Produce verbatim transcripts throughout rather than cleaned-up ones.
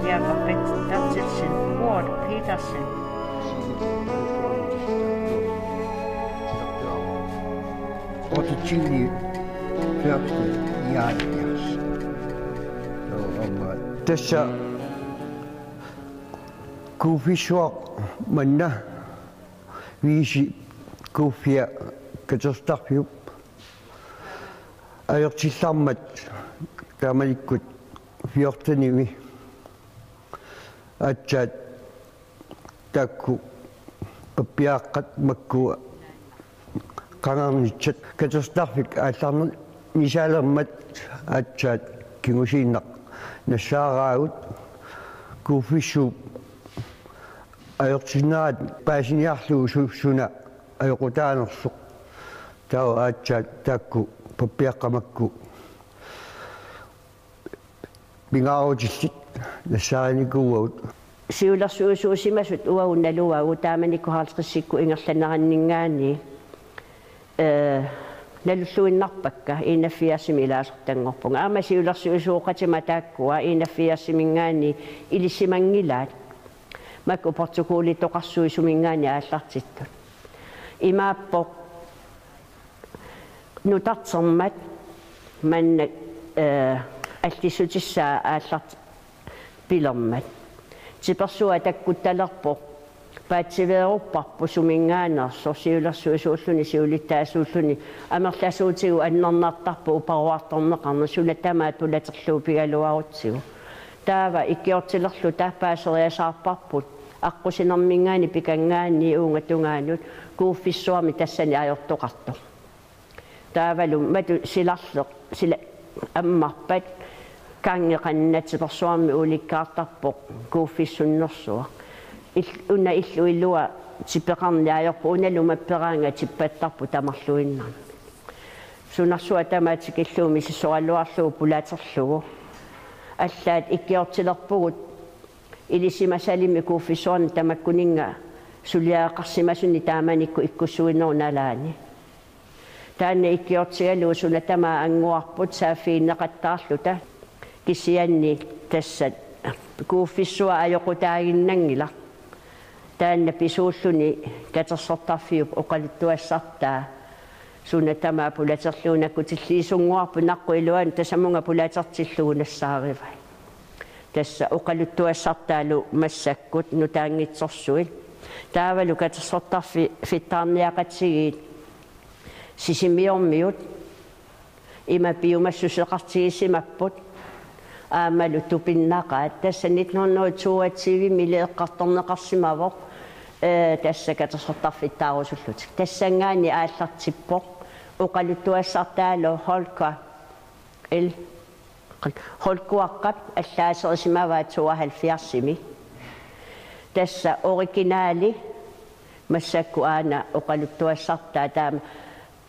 Jakob Berthelsen, Ward Petersen. Otteogtyve fjorten nioghalvfjerds. Tassa kuuffissuaq manna viisi kuuffia katersortarfiup ajortillarmat taamanikkut fjortenimi aatsaat taakku pappiaqqat makku qangarnitsat katersortarfik aallarnisaalermat aatsaat kingusinnerup nassaaraagut kuuffissuup ajortinnerat paasiniarlugu su-, suna ajoqutaanersoq. Taava aatsaat taakku pappiaqqat makku pingaarutillit nassaarinikuuagut. Siulersuisuusimasut uagut naluagut taamanikkut halvtredsikkut ingerlaneranninngaanniit, eh, nalulluinnarpakka enogfirsimi ilaasortanngorpunga. Aamma siulersuisooqatima taakkua enogfirsiminngaanniit ilisimanngilaat. Makku protokollitoqarsuit suminngaanniit aallartittut. Imaappoq nutartermat manna, eh, allissutissaa aallart-, pilermat. Tipersuaq takkuttalerpoq paatsiveerupparput suminngaanneersoq siulersuisuulluni siulittaasuulluni amerlasuutigut annernartarpoq uparuartorneqarneq suna tamaat pulaterlugu pigaluarutsigu. Taava ikiortilerluta paaseriasaarparput aqqusinerminngaanniit pikanngaanniit uunga tungaanut kuuffissuarmi tassani ajortoqartoq. Taavalu matu silarleq, sila ammarpat, kangeqannat tipersuarmi uulikkaartarpoq kuuffissunnersuaq. Il-, una illup ilua tipeqarneq ajorpoq, unalu mapperaangat tippattarpoq tamarluinnarmik. Sunarsuaq tamaat tikillugu misissoraluarlugu pulaterlugu. Allaat ikiortilerpugut ilisimasalimmi kuuffissuarni tamakkuninnga suliaqarsimasuni taamanikkut ikkussuinerup nalaani. Taanna ikiortigalugu suna tamaat annguarput saaffiginneqattaarluta, kisianni tassa kuuffissuaq ajoqutaaginnanngilaq. Taanna pisuulluni katersortarfiup oqaluttuassartaa suna tamaat pulaterlugu nakkutilliisunnguarput naqqut iluanni tasamunga pulatertillugu nassaarivai. Tassa oqaluttuassartaalu massakkut nutaanngitsorsuit. Taavalu katersortarfi-, fittaarniaqatigiit Sisimiormiut ima piumassuseqartigisimapput aammalu tupinnaqaat. Tassa nitten hundrede toogtyve-mi eqqartorneqarsimavoq, eh, tassa katersortarfittaarusullutik. Tassanngaanniit aallartippoq oqaluttuassartaalu Holger L. Holkuaqqap allaaserisimavaa tooghalvfjerdsimi. Tassa originali massakkut aana oqaluttuassartaa taama,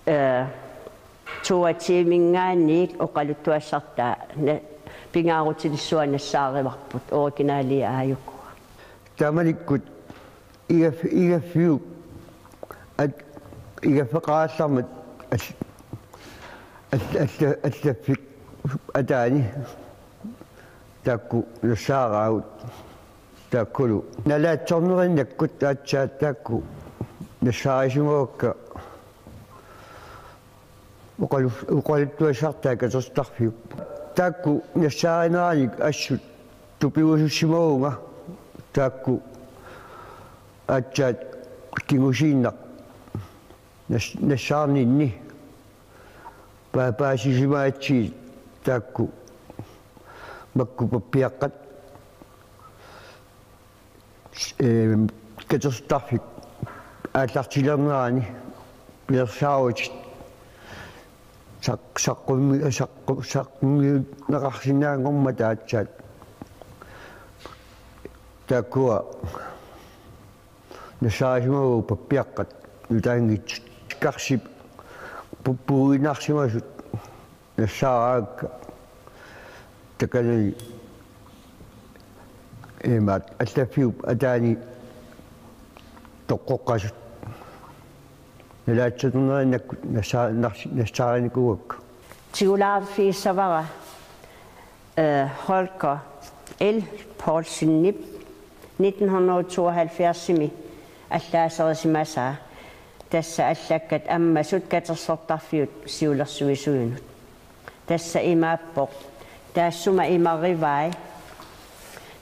eh, toogtyve-minngaanniit oqaluttuassartaa na-, pingaarutilissuaq nassaarivarput originali aajukua. Taamanikkut igaf-, igaffiup at-, igaffeqarallarmat al-, al-, alla-, allaffik ataani taakku nassaaraagut taakkulu. Nalaatsornerinnakkut aatsaat taakku nassaarisimavakka oqalu-, oqaluttuassartaa katersortarfiup. Taakku nassaarinerannik assut tupigusussimavunga taakku aatsaat kingusinnerup nas-, nassaarninni pa-, paasisimagatsigit taakku makku pappiaqqat, eh, katersortarfik aallartilernerani pilersaarutit saq-, saqqummi-, saqqu-, saqqummiunneqarsinnaanngormata aatsaat taakkua nassaarisimavagut pappiaqqat nutaanngitsut karsip pu-, puuinnarsimasut nassaaraakka takanani imaat allaffiup ataani toqqoqqasut nalaatsornerinnakkut nassaa-, nars-, nassaarinikuuakka. Tigulaarfigissavara, eh, Holger L. Poulsenip nitten hundrede tooghalvfjerdsimi allaaserisimasaa, tassa allakkat ammasut katersortarfiut siulersuisuinut. Tassa imaappoq: Taassuma imarivai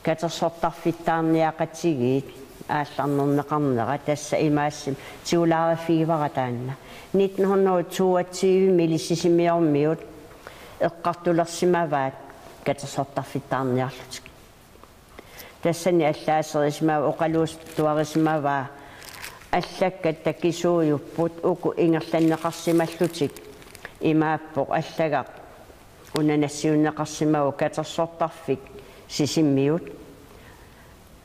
katersortarfittaarniaqatigiit aallarnerneqarnera, tassa imaassinnaavoq, tigulaariffigivara taanna. Nitten hundrede toogtyvemili Sisimiormiut eqqartulersimavaat katersortarfittaarniarlutik. Tassani allaaserisimavaa, oqaluttuarisimavaa: Allakkat takisuujupput uku ingerlanneqarsimallutik. Imaappoq allagaq una nassiunneqarsimavoq: Katersortarfik Sisimiut,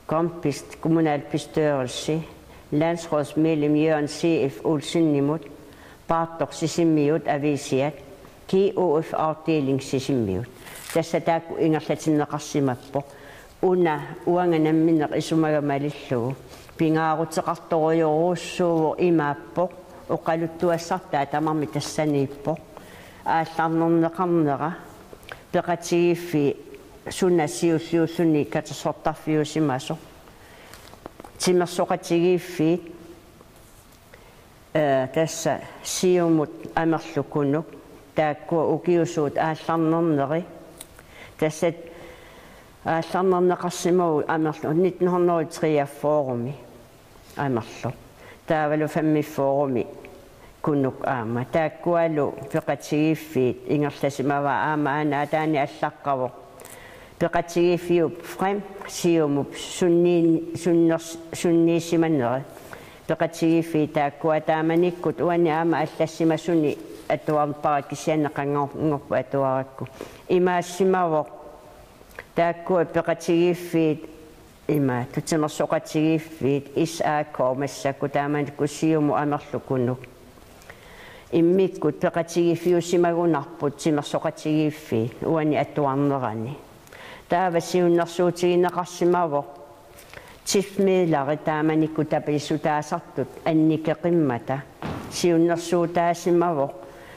Kompist, kommunalbestyrelse, landsrådsmedlem Jørgen C F Olsenimut, Paartoq Sisimiut aviisiat, G O F afdeling Sisimiut. Tassa taakku ingerlatinneqarsimappoq. Una uanga namminneq isumagama malillugu pingaaruteqartorujorujussuuvoq, imaappoq oqaluttuassartaa tamarmi tassaniippoq aallarnerneqarnera, peqatigiiffiit suna siulliulluni katersortarfiusimasoq, timersoqatigiiffiit, ee, tassa Siumut Amerlukunuk, taakkua ukiut suut aallarnerneri. Tassa aallarnerneqarsimavoq Amerlu-, nitten hundrede treogfyrremi Amerloq, taavalu femogfyrremi Kunuk aamma. Taakkualu peqatigiiffiit ingerlasimavaat, aamma aana ataani allaqqavoq peqatigiiffiup Frem Siumup sunniin-, sunners-, sunniisimaneri. Peqatigiiffiit taakkua taamanikkut uani aamma allassimasuni atuarpara, kisianni qanngor-, qanngorput atuarakku. Imaassimavoq taakkua peqatigiiffiit, imaattoq timersoqatigiiffiit S A K massakkut, taamanikkut Siumut Amerlukunuk. Immikkut peqatigiiffiusimagunarput timersoqatigiiffiit uani atuarnerani. Taava siunnersuutigineqarsimavoq tipsmidleri, taamanikkut tapiissutaasartut annikeqimmata. Siunnersuutaasimavoq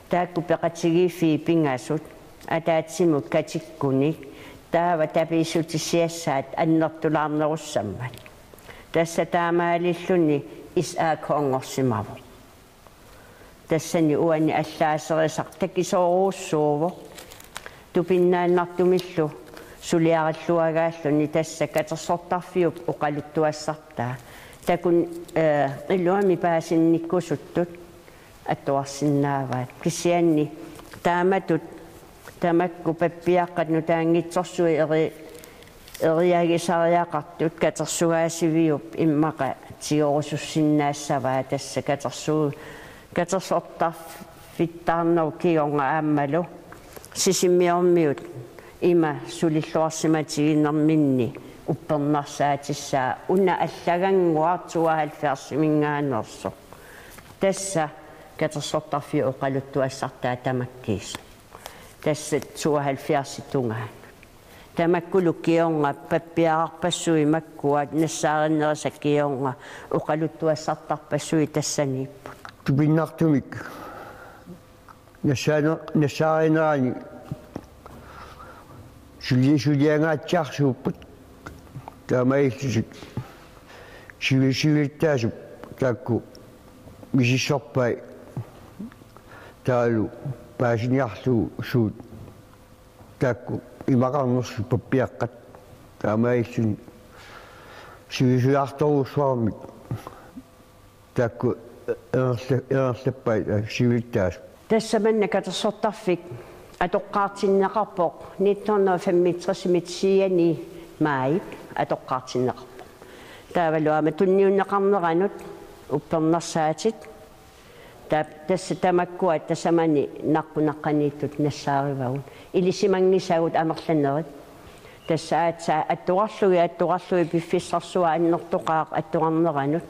taakku peqatigiiffiit pingasut ataatsimut katikkunik, taava tapiissutissiassaat annertulaarnerussammat. Tassa taamaalilluni S A K-nngorsimavoq. Tassani uani allaaserisaq takisoorujussuuvoq. Tupinnaannartumillu suliarilluagaalluni tassa katersortarfiup oqaluttuassartaa. Takun-, ee, iluamik paasinnikkusuttut atuarsinnaavaat. Kisianni taamatut tamakku pappiaqqat nutaanngitsorsuit eri-, eriagisariaqartut katersugaasiviup immaqa tigorusussinnaassavaa, tassa katersu-, katersortarfittarnerup kingorna aammalu Sisimiormiut ima sulilluarsimatiginerminni uppernarsaatissaa una allagannguaq tooghalvfjerdsiminngaanneersoq. Tassa katersortarfiup oqaluttuassartaa tamakkiisoq. Tassa tooghalvfjerdsip tungaanut. Tamakkulu kingorna pappiararpassuit makkua nassaarinnerisa kingorna oqaluttuassartarpassuit tassaniipput. Tupinnartumik nassaane-, nassaarinerani suli-, suliangaatsiarsuupput. Taamaalillutik sivi-, siulittaasup taakku misissorpai taavalu paasiniarlugu suut taakku imaqarnersut pappiaqqat. Taamaalilluni sivisujaartorujussuarmik taakku ingerla-, ingerlappai, ee, siulittaasut. Tassa manna katersortarfik atoqqaartinneqarpoq nitten hundrede femogtresimiit siani maajip atoqqaartinneqarpoq. Taavalu aamma tunniunneqarneranut uppernarsaatit. Ta-, tassa tamakkua tasamani naqqunaqqaniittut nassaarivagut. Ilisimanngisagut amerlanerit. Tassa aatsaat atuarlugit, atuarlugit piffissarsuaq annertoqaaq atuarneranut.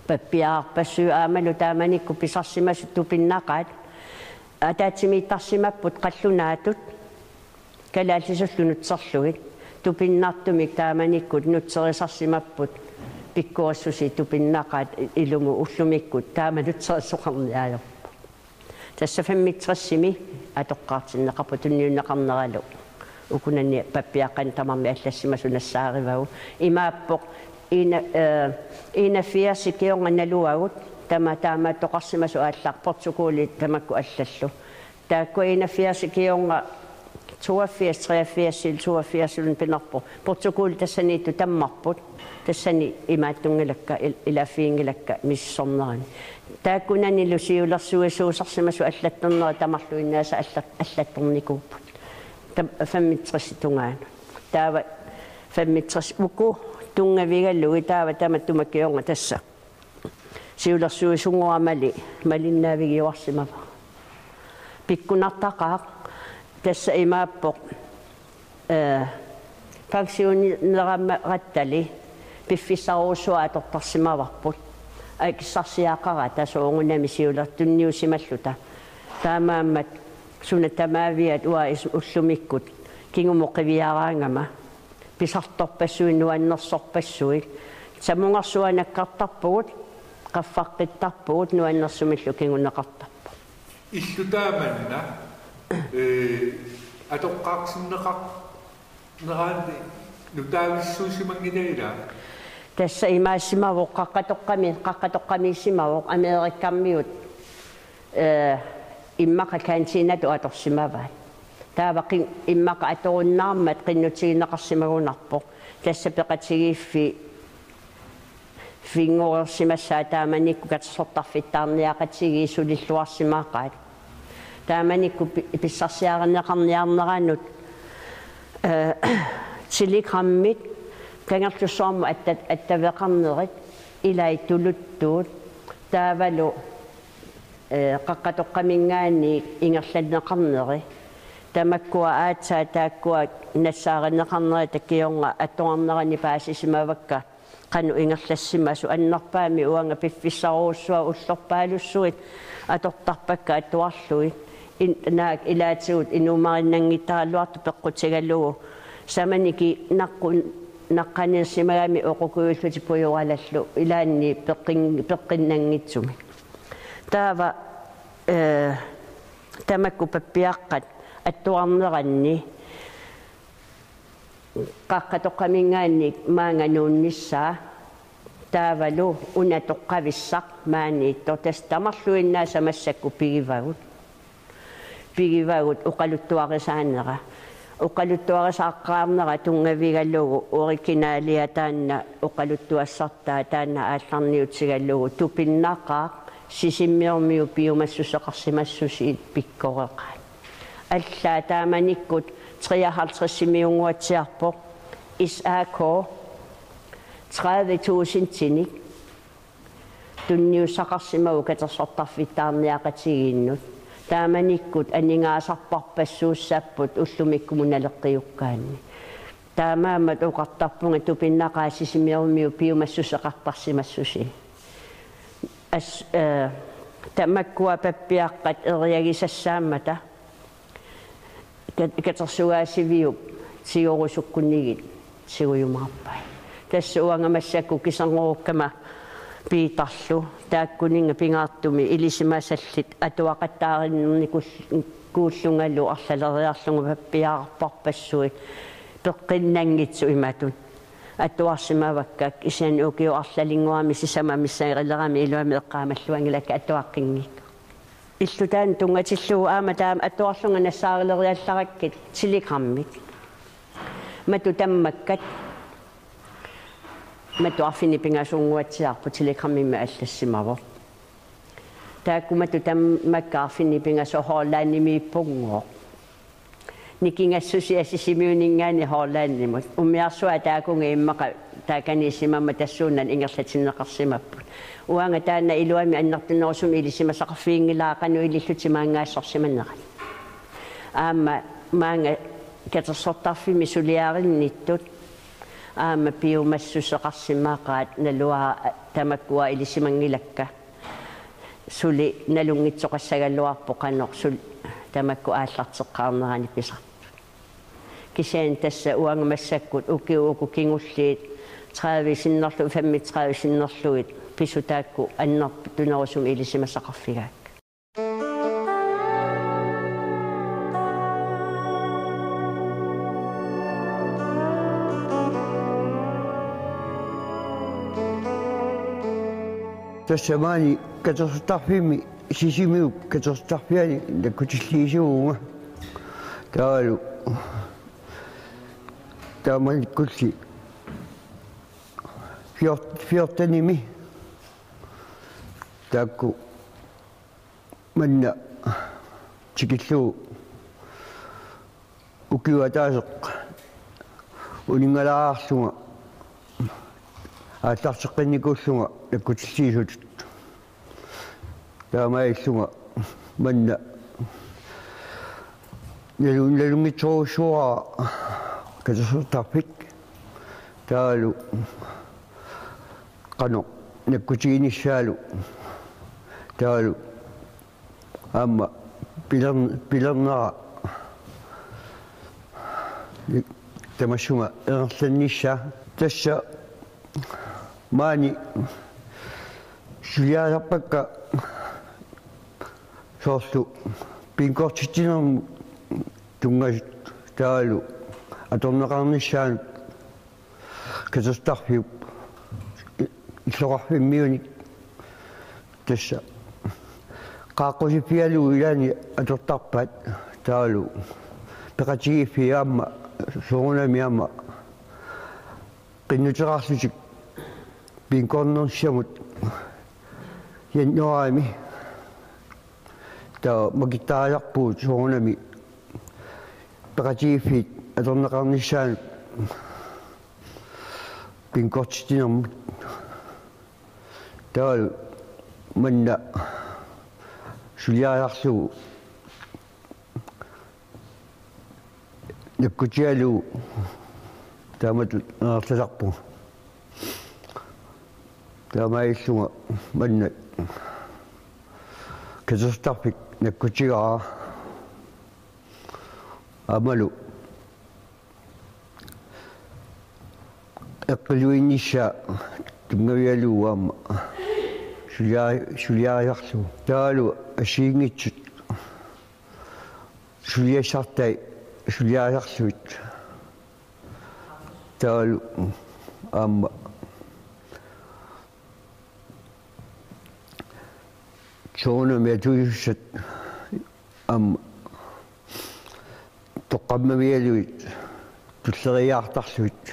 Pappiararpassuit aammalu taamanikkut pisarsimasut tupinnaqaat. Ataatsimiittarsimapput qallunaatut kalaallisullu nutserlugit. Tupinnartumik taamanikkut nutserisarsimapput pikkorissuseq tupinnaqaat, ilumut ullumikkut taama nutserisoqarneq ajorpoq. Tassa femogtresimi atoqqaartinneqarpoq tunniunneqarneralu. Ukunani pappiaqqani tamarmi allassimasut nassaarivagut. Imaappoq ina-, eh, enogfirs kingorna naluagut, tama taamaattoqarsimasoq aallaq protokollit tamakku allallu. Taakku enogfirs kingorna toogfirs, treogfirs, toogfirs pinerpoq. Protokollit tassaniittut tammarput. Tassani imaattunngilakka, il-, ilaaffiginngilakka misissornerani. Taakkunanilu siulersuisuusarsimasut allattornerat tamarluinnaasa allat-, allattornikuupput. Tam-, femogtres tungaanut. Taava femogtres uku tunngavigalugit taava tamatuma kingorna tassa siulersuisunnguamali malinnaavigiuarsimavara. Pikkunartaqaaq tassa imaappoq, eh, pensionerama-, -rattali piffissarujussuaq atortarsimavarput. Akissarsiaqarata soorunami siulertunniusimalluta. Taamaammat suna tamaaviat uanga is-, ullumikkut kingumut qiviaraangama. Pisartorpassuit, nuannersorpassuit. Samungarsuaq nakkartarpugut, qaffaqqittarpugut, nuannersumillu kinguneqartarpoq. Illu taamanna, eh, atoqqaartinneqar-, -neraanni nutaavissuusimannginnami ilaa? Tassa imaassimavoq qaqqatoqqami-, qaqqatoqqamiissimavoq Amerikkarmiut, eh, immaqa kantiinatut atorsimavaat. Taava qin-, immaqa atorunnaarmat qinnutigineqarsimagunarpoq. Tassa peqatigiiffi-, -finngorsimassaat taamanikkut katersortarfittaarniaqatigiit sulilluarsimaqaat. Taamanikkut pi-, pissarsiarineqarniarneranut, eh, telegrammit Kangerlussuarmut atta-, attaveqarnerit, ilai tuluttuut, taavalu, eh, qaqqatoqqaminngaanniit ingerlanneqarneri. Tamakkua aatsaat taakkua nassaarineqarnerit takiorna atuarnerani paasisimavakka qanoq ingerlassimasut. Annerpaamik uanga piffissarujussuaq ullorpaalussuit atortarpakka atuarlugit. In-, naak ilaatigut inuumarinnanngittaraluartut peqqutigalugu. Samani ki-, naqqu-, naqqaniissimagami oqoqujuullutik pujugalallu ilaanni peqqin-, peqqinnanngitsumik. Taava, eh, tamakku pappiaqqat atuarneranni qaqqatoqqaminngaanniit maanga nuunnissaa, taavalu una toqqavissaq maaniittoq, tassa tamarluinnaasa massakkut pigivagut. Pigivagut oqaluttuarisaanera. Oqaluttuarisaaqqaarnera tunngavigalugu originalia taanna oqaluttuassartaa taanna aallarniutigalugu tupinnaqaaq Sisimiormiut piumassuseqarsimassusiit pikkoreqaat. Allaat taamanikkut treoghalvtredsimiunnguatsiarpoq S A K tredive tusindinik tunniussaqarsimavugut katersortarfittaarniaqatigiinnut. Taamanikkut aningaasarparpassuussapput ullumikkumut naleqqiukkaanni. Taamaammat oqartarpunga tupinnaqaaq Sisimiormiut piumassuseqartarsimassusii. As-, eh, tamakkua pappiaqqat eriagisassaammata kat-, katersugaasiviup tigorusukkunigit tigujumaarpai. Tassa uanga massakkut kiserngorukkama Piitarlu taakkuninnga pingaartumik ilisimasallit atuaqattaarnikuullungalu arlaleriarlunga pappiararparpassuit peqqinnanngitsut imatut atuarsimavakka, kisianni ukioq arlalinnguamik sisamat missagerilerami iluamik eqqaamalluanngilakka atuaqqinngikka. Illu taanna tunngatillugu aamma taama atuarlunga nassaarileriallarakkit telegrammit. Matu tammakkat, matu arfineq-pingasunnguatsiarpoq, telegrammimmi allassimavoq. Taakku matu tammakkat arfineq-pingasut Hollandimiippunngooq. Nikingassusia Sisimiuninngaanniit Hollandimut. Umiarsuaq taakunnga immaqa taakaniissimammat tassuunalu ingerlatinneqarsimapput. Uanga taanna iluamik annertunerusumik ilisimasaqarfiginngilara qanoq ilillutik maanngaassorsimanerat. Aamma maanga katersortarfimmi suliarinnittut aamma piumassuseqarsimaqaat, naluara tamakkua ilisimanngilakka. Suli nalunngitsoqassagaluarpoq qanoq suli tamakku aallarteqqaarnerani pisartut. Kisianni tassa uanga massakkut ukiut uku kingulliit tredive sinnerlugit, femogtredive sinnerlugit pisut taakku annertunerusumik ilisimasaqarfigaakka. Tassa maani katersortarfimmi Sisimiut katersortarfiani nakkutilliisuuvunga. Taavalu taamanikkulli fjort-, fjortenimi taakku manna tikillugu ukiup ataaseq uninngalaarlunga aallarteqqinnikuullunga nakkutilliisutut. Taamaalillunga manna nalu-, nalunngitsorujussuuara katersortarfik. Taavalu qanoq nakkutiginissaalu. Taavalu aamma piler-, pilernera tamassuma ingerlannissaa. Tassa maani suliarisarpakka soorlu bingortitsinermut tunngasut taavalu atorneqarnissaanut katersortarfiup illoqarfimmiunik. Tassa qaaqqusiffigalugu ilaanni atortarpaat taavalu peqatigiiffiit aamma soorunami aamma qinnuteqarlutik bingornissamut januaarimi taava makittaarisarpugut soorunami peqatigiiffiit atorneqarnissaanut bingortitsinermut. Taavalu manna suliarisarlugu nakkutigalugu taamatut ingerlasarpunga. Taamaalillunga manna katersortarfik nakkutigaara aammalu eqqiluinnissaa tunngavigalugu aamma sulia-, suliarisarlugu. Taavalu assigiinngitsut suliassartai suliarisarlugit. Taavalu aamma soorunami atuisussat aamma toqqammavigalugit tulleriiaartarlugit.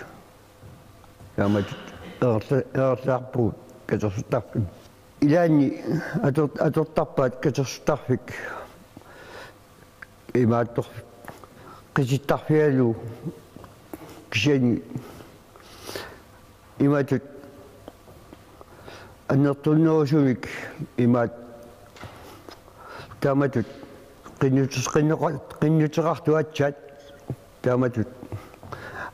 Taamatut ingerla-, ingerlasarpugut katersortarfik. Ilaanni ator-, atortarpaat katersortarfik imaattoq qitittarfigalugu kisianni imatut annertunerusumik imaat taamatut qinnut-, qinnuqa-, qinnuteqartuaatsaat taamatut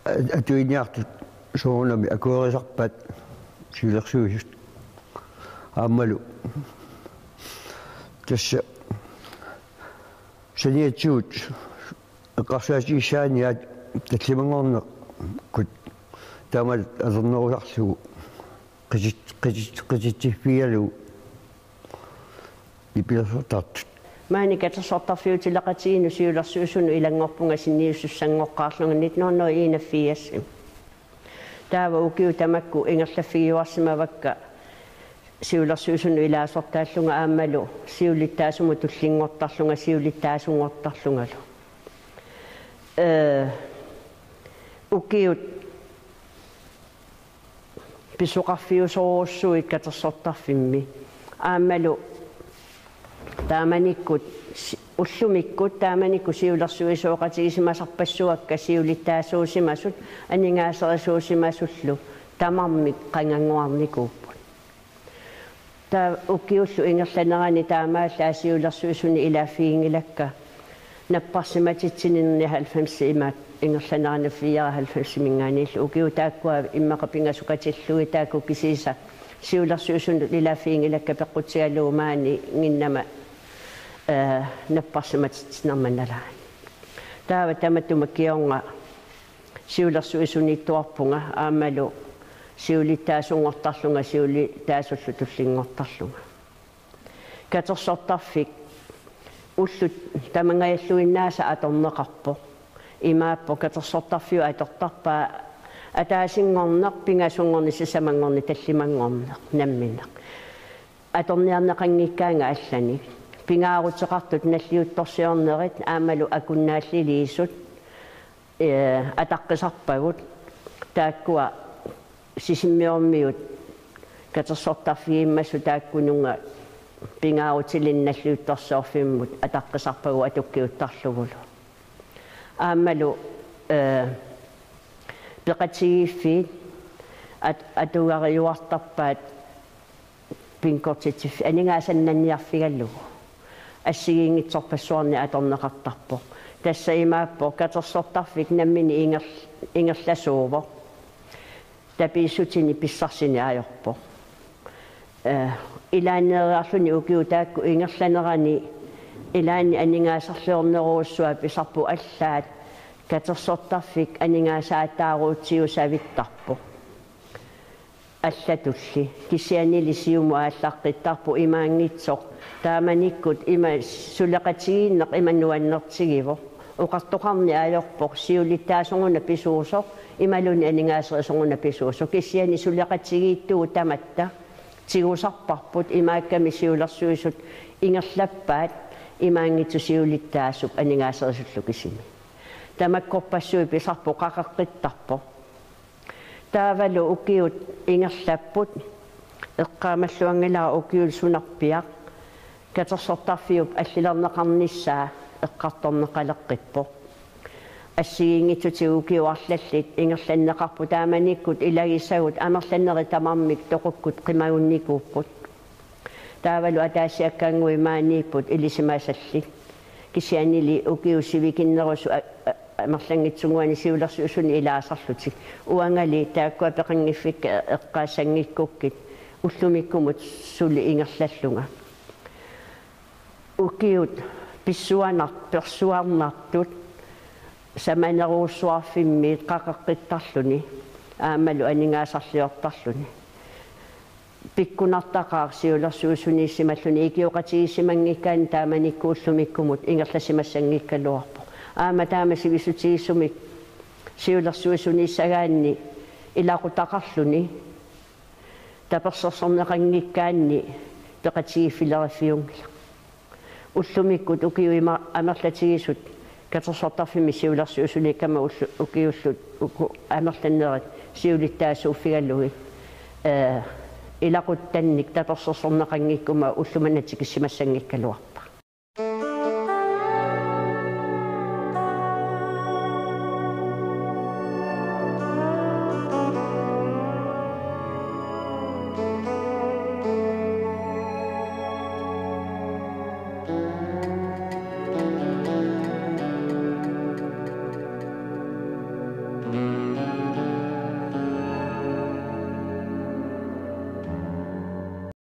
a-, atuiniartut soorunami akuerisarpaat siulersuisut aammalu tassa saniatigut eqqarsaatigissaaniaat tallimanngorneq kut taamatut atornerusarlugu qitit-, qitit-, qititsiffigalugu nipilersortartut. Maani katersortarfiutileqatigiinnut siulersuisunut ilanngorpunga sinniisussanngoqqaarlunga nitten hundrede og enogfirs. Taava ukiut tamakku ingerlaffigiuarsimavakka siulersuisunut ilaasortaallunga aammalu siulittaasumut tullinngortarlunga siulittaasunngortarlungalu. Ee, ukiut pisoqarfiusorujussuit katersortarfimmi. Aammalu taamanikkut si-, ullumikkut taamanikkut siulersuisooqatigisimasarpassuakka siulittaasuusimasut aningaaserisuusimasullu tamarmik qangannguarnikuupput. Taava ukiullu ingerlanerani taamaallaat siulersuisuni ilaaffiginngilakka napparsimatitsinerni halvfems imaat ingerlanerani fireoghalvfemsiminngaanniillu ukiut taakkua immaqa pingasukatillugit taakku kisiisa siulersuisunut ilaaffiginngilakka peqqutigalugu maaniinnginnama, ee, napparsimatitsinerma nalaani. Taava tamatuma kingorna siulersuisuniittuarpunga aammalu siulittaasunngortarlunga siulittaasullu tullinngortarlunga. Katersortarfik ullut tamangajalluinnaasa atorneqarpoq. Imaappoq katersortarfiup atortarpaa ataasinngorneq, pingasunngorneq, sisamanngorneq, tallimanngorneq namminneq. atorniarneqanngikkaangat allanik. Pingaaruteqartut nalliuttorsiornerit aammalu akunnaallilisut, ee, ataqqisarpagut, taakkua Sisimiormiut katersortarfigimmassuk taakkununnga pingaarutilinnut nalliuttorsiorfimmut ataqqisarpagut atukkiuttarlugulu. Aammalu, ee, peqatigiiffiit at-, atugariuartarpaat pingkortitsif-, aningaasannanniarfigalugu. Assigiinngitsorpassuarnik atorneqartarpoq. Tassa imaappoq katersortarfik nammineq inger-, ingerlasuuvoq. Tapiissutinik pissarsineq ajorpoq. Ee, ilaanneeriarluni ukiut taakku ingerlanerani ilaanni aningaasarliornerujussuaq pisarpoq allaat katersortarfik aningaasaataarutsigusavittarpoq. Allatulli. Kisiannili siumut aallaqqittarpoq imaanngitsoq. Taamanikkut ima suleqatigiinneq ima nuannertigivoq. Oqartoqarneq ajorpoq siulittaasup una pisuusoq, imaluunniit aningaaserisoq una pisuusoq. Kisianni suleqatigiittugut tamatta tigusarparput imaakkami siulersuisut ingerlappaat imaanngitsoq siulittaasup aningaaserisullu kisimi. Tamakkorpassuit pisarput qaqeqqittarpoq. Taavalu ukiut ingerlapput, eqqaamalluanngilara ukiullu sunarpiaq, katersortarfiup allilerneqarnissaa eqqartorneqaleqqippoq. Assigiinngitsutigut ukiut arlallit ingerlanneqarput taamanikkut ilagisagut amerlanerit tamarmik toqukkut qimagunnikuupput. Taavalu ataasiakkaannguit maaniipput ilisimasallit. Kisiannili ukiut sivikinnerusut a-, a-, amerlanngitsunnguanik siulersuisuni ilaasarlutik. Uangali taakkua peqanngiffikka eqqaassanngikkukkit ullumikkumut suli ingerlallunga. Ukiut pissuanar-, persuarnartut samanerujussuarfimmiit qaqeqqittarluni aammalu aningaasarliortarluni. Pikkunartaqaaq siulersuisuniissimalluni ikioqatigiissimanngikkaanni taamanikkut ullumikkumut ingerlasimassanngikkaluarpoq. Aamma taama sivisutigisumik siulersuisuniissagaanni ilaqutaqarluni tapersersorneqanngikkaanni peqatigiiffileriffiunngilaq. Ullumikkut ukiut ima amerlatigisut katersortarfimmi siulersuisuniikkama ullu-, ukiullu uku amerlanerit siulittaasuuffigalugit, ee, ilaquttannik tapersersorneqanngikkuma ullumimut tikissimassanngikkaluarpoq.